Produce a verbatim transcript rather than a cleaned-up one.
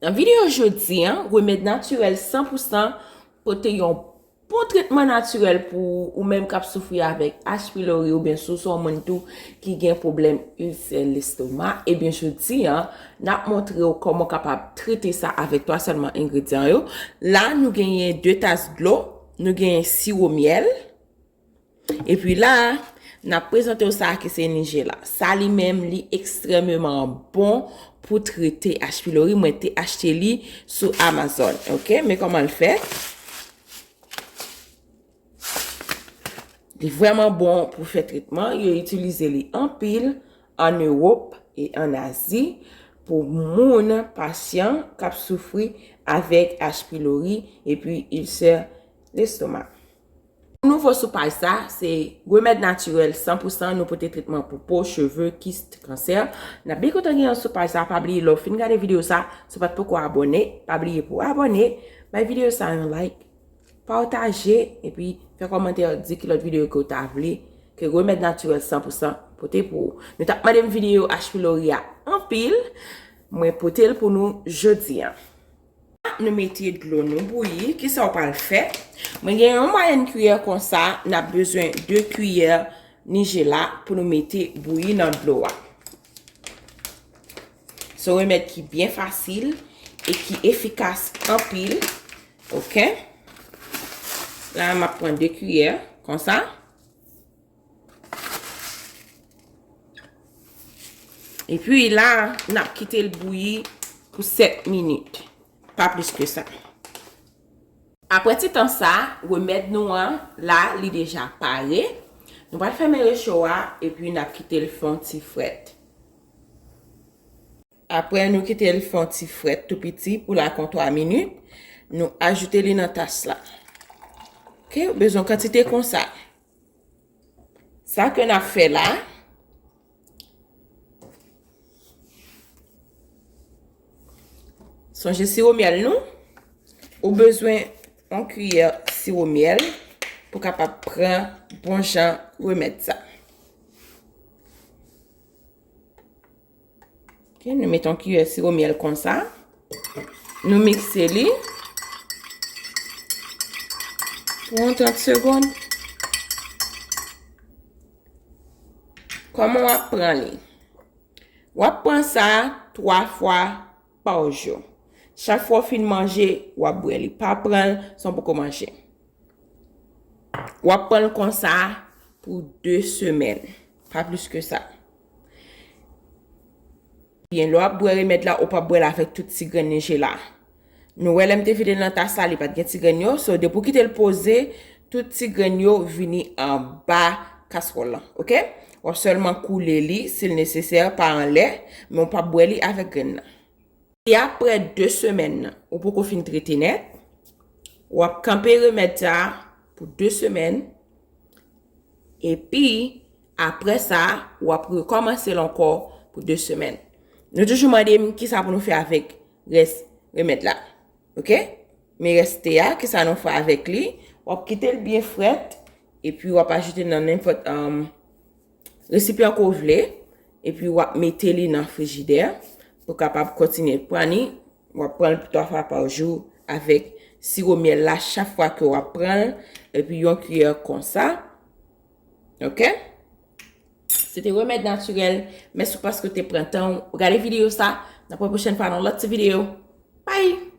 Nan videyo jodi a, remèd natirèl san pou san pote yon bon tretman natirèl pou ou menm k ap soufri avèk H. pylori oubyen si w se yon moun tou ki gen pwoblèm ilsè lestoma. Ebyen, jodi a, n ap montre w kòman w kapab trete sa avèk twa sèlman engredyan yo. La, nou genyen de tas dlo, nou genyen siwo myèl, epi la, n ap prezante w sa ki se Nigella. Sa li menm, li ekstrèmeman bon pou trete H. pylori. Mwen te achte li sou Amazon, oke? Men kòman l fèt. Li vrèman bon pou fè tretman. Yo itilize li anpil ann Ewòp e ann Azi pou moun, pasyan k ap soufri avèk H. pylori epi ilsè lestoma. Pou nouvo sou paj sa, se remèd natirèl san pou san, nou pote tretman pou po, cheve, kis, kansè. N ap byen kontan gen yon sou paj sa, pa bliye lè w fin gade videyo sa, si w pa t poko abòne, pa bliye pou w abòne, bay videyo sa yon like, pataje, epi fè kòmantè, di ki lòt videyo ke w ta vle ke remèd natirèl san pou san pote pou ou. Nou t ap mande m videyo H. pylori a anpil, mwen pote l pou nou jodi a. Nou mete dlo nou bouyi. Kisa w pral fè? Mwen gen yon mwayèn kiyè konsa, n ap bezwen de kiyè Nigella pou nou mete bouyi nan dlo a. Se yon remèd ki byen fasil e ki efikas anpil. Oke? La, m ap pran de kiyè konsa. Epi la, n ap kite l bouyi pou sèt minit. Pa plis ke sa. Apre ti tan sa, remèd nou an, la, li deja pare. Nou pral fèmen recho a, epi n ap kite l fè yon ti frèt. Apre nou kite l fè yon ti frèt tou piti pou l ak yon twa minit, nou ajoute li nan tas la. Oke, ou bezwen kantite konsa. Sa ke n ap fè la, sonje siwo myèl nou, ou bezwen yon kiyè siwo myèl pou kapab pran bon jan remèd sa. Ok, nou mete yon kiyè siwo myèl konsa. Nou mikse li pou yon trant segonn. Kòman w ap pran li? W ap pran sa twa fwa pa jou. Chak fwa w fin manje, w ap bwè li. Pa pran l san w poko manje. W ap pran l konsa pou de semèn. Pa plis ke sa. Byen, lè w ap bwè remèd la, ou p ap bwè l avèk tout ti grenn Nigella. Nou wè lè m te vide l nan tas la, li pa t gen ti grenn yo. So, depi w kite l poze, tout ti grenn yo vini anba kaswòl lan, oke? W ap sèlman koule li, si l nesesè, pa anlè, men w p ap bwè li avèk grenn nan. Si apre de semèn nan, ou poko fin trete nèt, w ap kanpe remèd sa a pou de semèn, epi apre sa, w ap rekòmanse l ankò pou de semèn. Nou toujou mande m kisa pou nou fè avèk rès remèd la. Oke? Men reste a, kisa nou fè avèk li? W ap kite l byen frèt, epi w ap ajoute nan nenpòt, um, resipyan ke w vle, epi w ap mete li nan frijidè pou kapab kontinye pran li. W ap pran l twa fwa pa jou avèk siwo myèl la chak fwa ke w ap pran l, epi yon kiyè konsa. Oke? Se te remèd natirèl. Mèsi paske w te pran tan w gade videyo sa. N ap wè pwochèn fwa nan lòt ti videyo. Bye!